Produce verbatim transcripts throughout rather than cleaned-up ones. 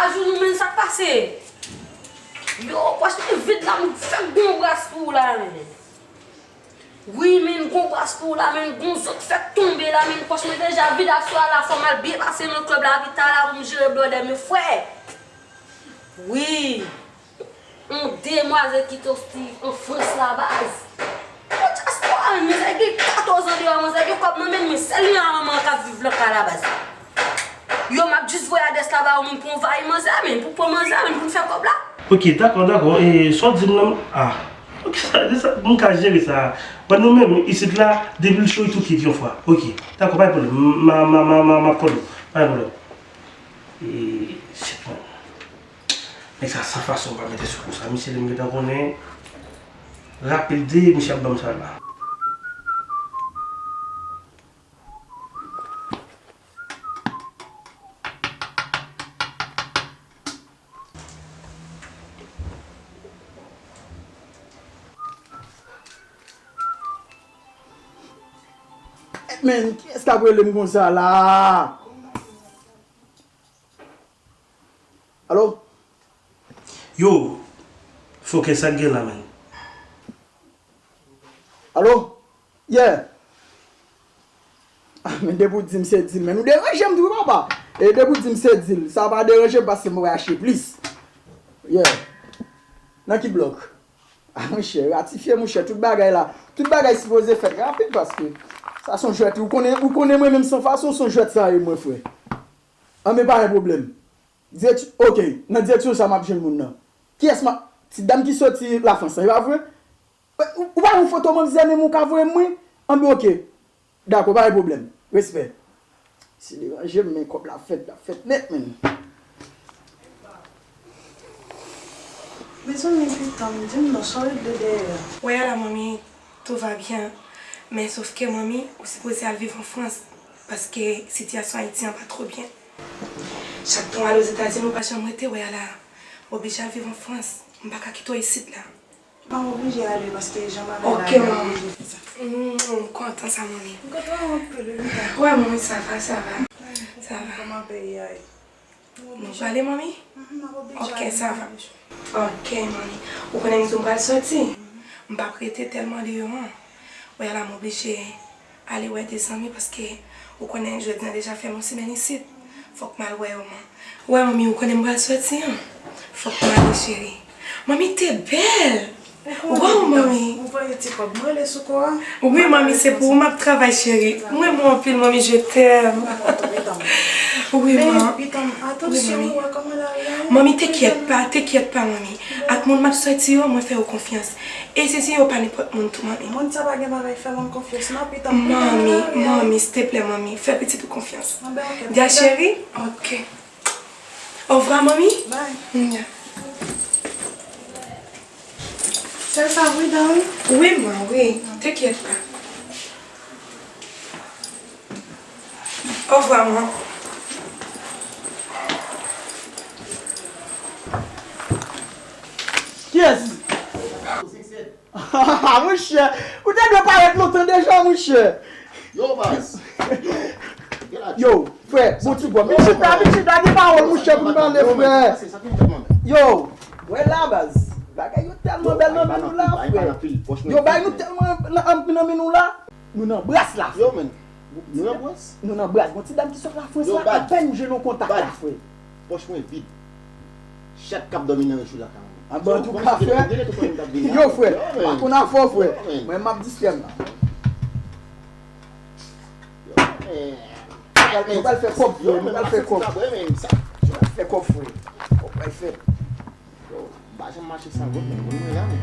Ajounou, men sa k pase? Yo, pòch mwen vid la, m fèk gon bras pou ou la, men. Wi, men gon bras pou ou la, men gon zòt fèk tonbe la, men pòch mwen deja vid aswè a la, fò m al byen pase nan klèb la, pi ta la pou m jere blòdè m yo, frè. Wi. Yon demwazèl ki soti an Frans la, baz. Yon dyaspora, men sa gen katòz an deyò, manzè gen kòb nan men l, men sèl li a manman an k ap viv nan kay la, baz. Yo, m ap jis voye adrès la ba ou, men pou anvayi manzè, men pou pran manzè, men pou n fè kòb la. Ok, dakò, dakò. E, sa w di m nan, ah. Ok, sa, sa, m ka jere sa. Bon, nou menm, isit la, depi l cho, tou kit yon fwa. Ok, dakò, pa gen pwoblèm. M a, m a, m a, m a, m ap kòl ou. Pa gen pwoblèm. E, shit, man. Nèg sa san fason pa mete sou kou sa. Misye li m gentan konnen. Rapide, misye ap ban m sa la. Men, kiyès k ap rele m konsa la? Alo? Yo, fokè, sa k gen la, menn? Alo? Yeah. Ah, men depi w di m se deal, men ou deranje m tou, papa. E depi w di m se deal, sa pa deranje m paske m wè achte plis. Yeah. Nan ki blòk? Ah, monchè, ratifye, monchè, tout bagay la. Tout bagay sipoze fèt rapid paske sa se yon jwèt. Ou konnen, ou konnen mwen menm san fason, se yon jwèt sa ye, mwen, frè. Anben, pa gen pwoblèm. Dirèk-, ok, nan direksyon sa m ap jwenn moun nan. Kiyès m a, ti dam ki soti Lafrans lan, e pa vre? Ou, ou pa yon foto manzè menm ou ka voye m, wi? Anben, ok. Dakò, pa gen pwoblèm. Respè. Si deranje m, men kòb la fèt, la fèt nèt, menn. Mezanmi, pitan m, di m non, sa w regle dèyè a? Wè la, manmi, tout va bien. Men sofke, manmi, ou sipoze al viv an Frans, paske sitiyasyon Ayiti an pa twò byen. Chak tan w ale Ozetazini, ou pa janm rete, wè la. M oblije al viv an Frans. M pa ka kite w isit la. M ap oblije ale paske jan bagay la ye, m oblije fè sa. Mm, m kontan sa, manmi. M kontan anpil, wi, pitan. Wè, manmi, sa va, sa va. Sa va. Kòman peyi a ye? Nou prale, manmi? Mhm, m ap oblije ale. Ok, sa va. Ok, manmi. Ou konnen m di w m pral soti? Mhm. M p ap rete tèlman deyò an. Wè la, m oblije ale wè de zanmi paske ou konnen jodi a deja fè m yon semèn isit. Fòk m al wè yo, man. Wè, manmi, ou konnen m pral soti an. Fòk m ale, cheri. Manmi te bèl! Waw, manmi! Ou voye ti kòb m rele sou kò a? Wi, manmi, se pou ou m ap travay, cheri. M renmen w anpil, manmi, je t'aime. Wi, man. Pitan m, atansyon, wi, manmi. Ou wè kòman lari a ye? Manmi, te kyèt pa, te kyèt pa, manmi. Ak moun m ap sòti yo, mwen fè yo konfyans. E si, si yo pa nenpòt moun tou, manmi. Moun sa pa gen bagay, fè moun konfyans, non, pitan m. Manmi, manmi, silteplè, manmi, fè pitit ou konfyans. Anben, ok. Dia, cheri? Ok. Ovwa, manmi. Bye. Nya. Sèl sa, wi, dan. Wi, man, wi. Te kyèt pa. Ovwa, man. Kiyès? Monchè, ou te dwe parèt lontan deja, monchè. Yo, baz. Yo, frè, bon ti bò. Vin chita, vin chita, gen pawòl, monchè, pou n pale, frè. Yo, wè la, baz. Bagay yo tèlman bèl nan men nou la, frè. Yo bay nou tèlman nan, nan men nou la. Nou nan bras la, frè. Yo, men. Nou nan bras? Nou nan bras. Gon ti dam ki sot Lafrans la, apèn m jwenn yon kontak la, frè. Pòch mwen vid. Chat k ap dòmi nan yon jou lakay mwen. Anben, antouka, frè. Yo, frè, m pa konn afè w, frè. Mwen, m ap distrè m la. Nou pral fè kòb, frè. Nou pral fè kòb. Nou pral fè kòb, frè. Kòb pral fèt. Yo, m pa janm mache san goud, men moun mwen la, men.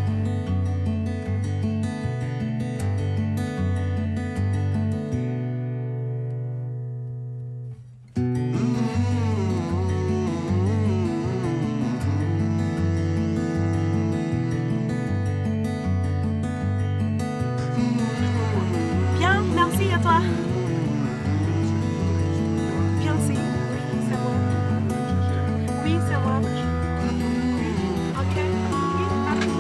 Bien, merci, et toi? Bien, c'est, oui, c'est bon. Oui, c'est bon. Ok. Oui, merci.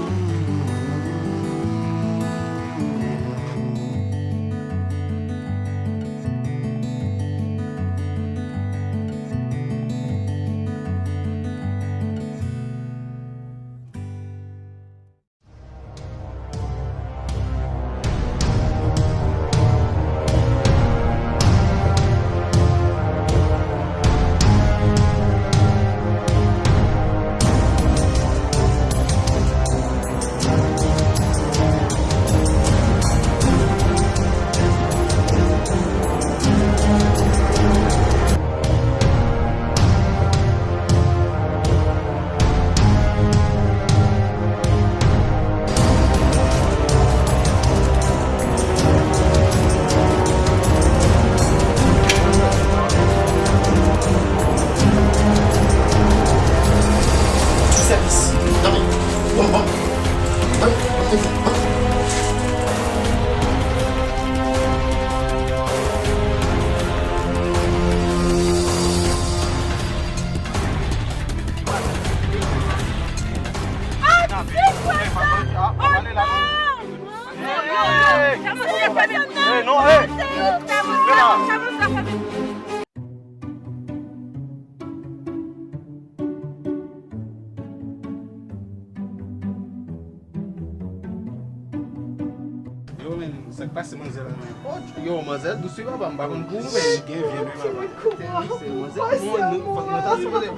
Pase manzè la, men. Oh, yo, manzè dous wi papa, m pa konn pou ou, men. Gen vye wi papa. Tèlise, manzè, mwen, nou, fòk mwen ta sipoze.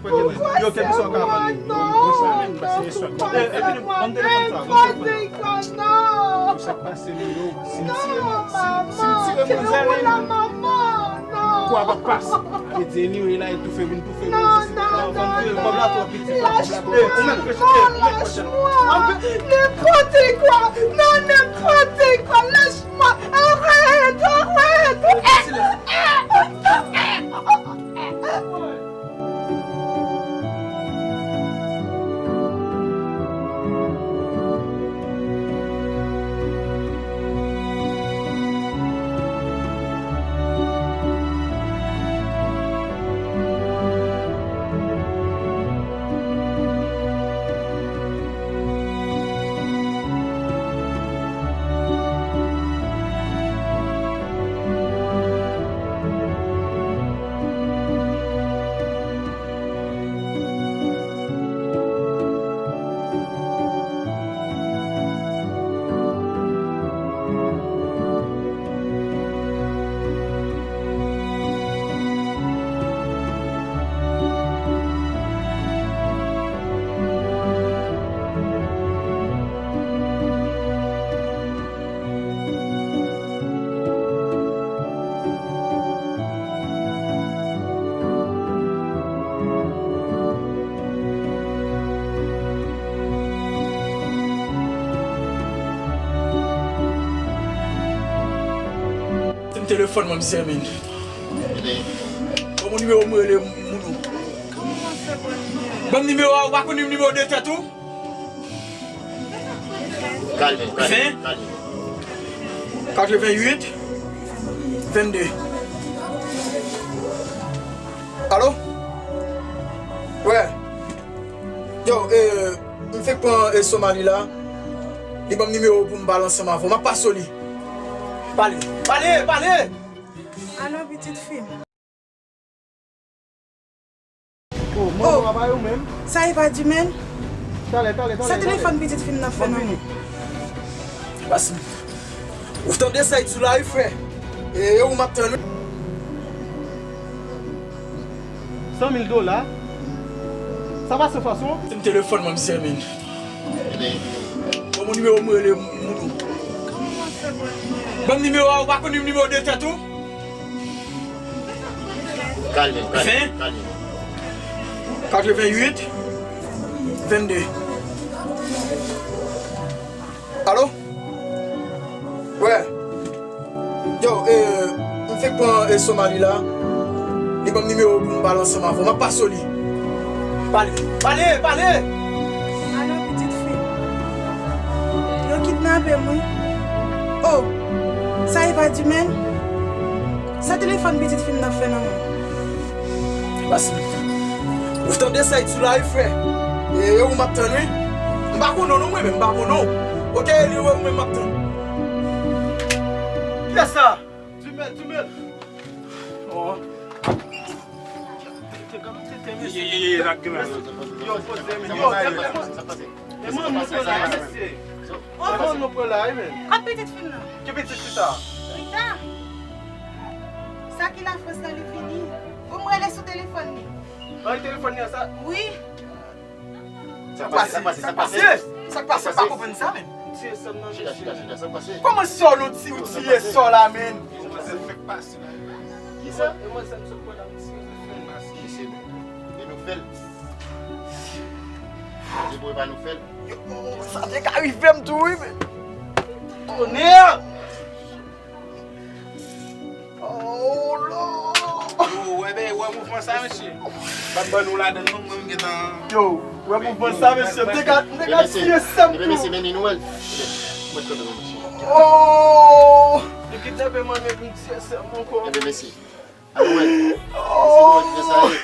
Yo, kèlkeswa w ka vann li. Pase, pase, pase. Epi, ban m telefòn sa, ban m telefòn sa. Yo, sa k pase, men, yo, si m tire, si, si m tire manzè, men, kou a p ap pase. Anyway, la, e toufe, vin toufe, men, si se pa, ban m tire, kòb la twò piti, kòb la twò piti. Ou mèt kòb la, ou mèt kòb la. N'importe quoi! Non, n'importe quoi! Lâche-moi! Arrête! Arrête! Se m telefòn mwen, misye, men. Ban m nimewo m rele moun ou. Ban m nimewo a, ou pa konn nimewo de tèt ou? Kalme w, kalme w, kalme w. Katrevenn uit, vennde. Alo? Wè. Yo, eh, m fèk pran, eh, Somali la. Li ban m nimewo pou m pale ansanm avè w. M ap pase w li. Pale, pale, pale! Alo, pitit fi m. Oh, manman pa yo menm. Sa e pa di men? Talè, talè, talè. Sa telefòn pitit fi m nan fè nan men? Pase. Ou tande sa y di w la wi frè? E ou m ap tann wi. San mil dola? Sa pa san fason? Se m telefòn mwen, misye, men. Ban m nimewo m rele moun ou. Ban m nimewo a, ou pa konn nimewo de tèt ou? Kalme w, kalme w, kalme w. Katrevenn uit, vennde. Alo? Wè. Yo, eh, m fèk pran, eh, Somali la. Li ban m nimewo pou m pale ansanm avè w. M ap pase w li. Pale, pale, pale! Alo, pitit fi m. Yo kidnape m, wi. Oh, sa e pa di men? Sa telefòn pitit fi m nan fè nan men? Pase. Ou tande sa y di w la wi frè? E, e ou m ap tann wi. M pa konn non mwen menm, m pa konn non. Oke, e li ou menm m ap tann. Kiyès sa? Dumel, Dumel. Oh. Ye, ye, ye, ye, sa k gen la. Yo, poze men. Yo, e manman nou pran la, mesye. E manman nou pran la, wi, men. Kot pitit fi m nan? Ki pitit fi sa? Rita. Sa ki Lafrans la, li vini. Bon, m rele sou telefòn li. An, telefòn li an sa? Wi. Sa k pase, sa k pase, sa k pase. Sa k pase, m pa konprann sa, men. Chita, chita, chita, sa k pase. Kòman sòl ou ti, ou tiye sòl la, men? Kisa? Mesye, e nou fè l. Se pou e pa nou fè l. Yo, sa te ka rive m tou, wi, men. Tonè! Oh, Lord! Yo, wè, ben, wè mouvman sa, mesye. Pa t ban nou ladann, non, mwen, m gentan. Yo, wè mouvman sa, mesye. M te ka, m te ka tiye sè m tou. Ebyen, mesye, men nou wè l. Mwen, mwen, mwen, mesye. Oh! Yo kidnape manmi pou m tiye sè m ankò. Ebyen, mesye. Alo, wè. Mesye, nou wè kisa sa ye.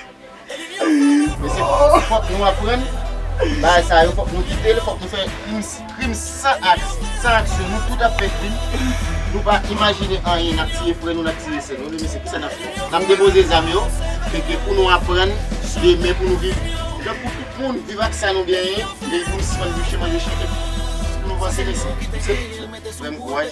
Mesye, fòk nou aprann bagay sa yo, fòk nou kite l, fòk nou fè krim, krim san ak, san aksyon. Nou tout ap fè krim. Nou pa imajine anyen, n ap tiye frè nou, n ap tiye sè nou. Men mesye, kisa n ap fè? N ap depoze zam yo, men ke pou nou aprann demen pou nou viv. Donk, pou tout moun viv ak sa nou genyen, e pou nou sispann bouche manje chak. Panse mesye, mesye, frè m, kouraj.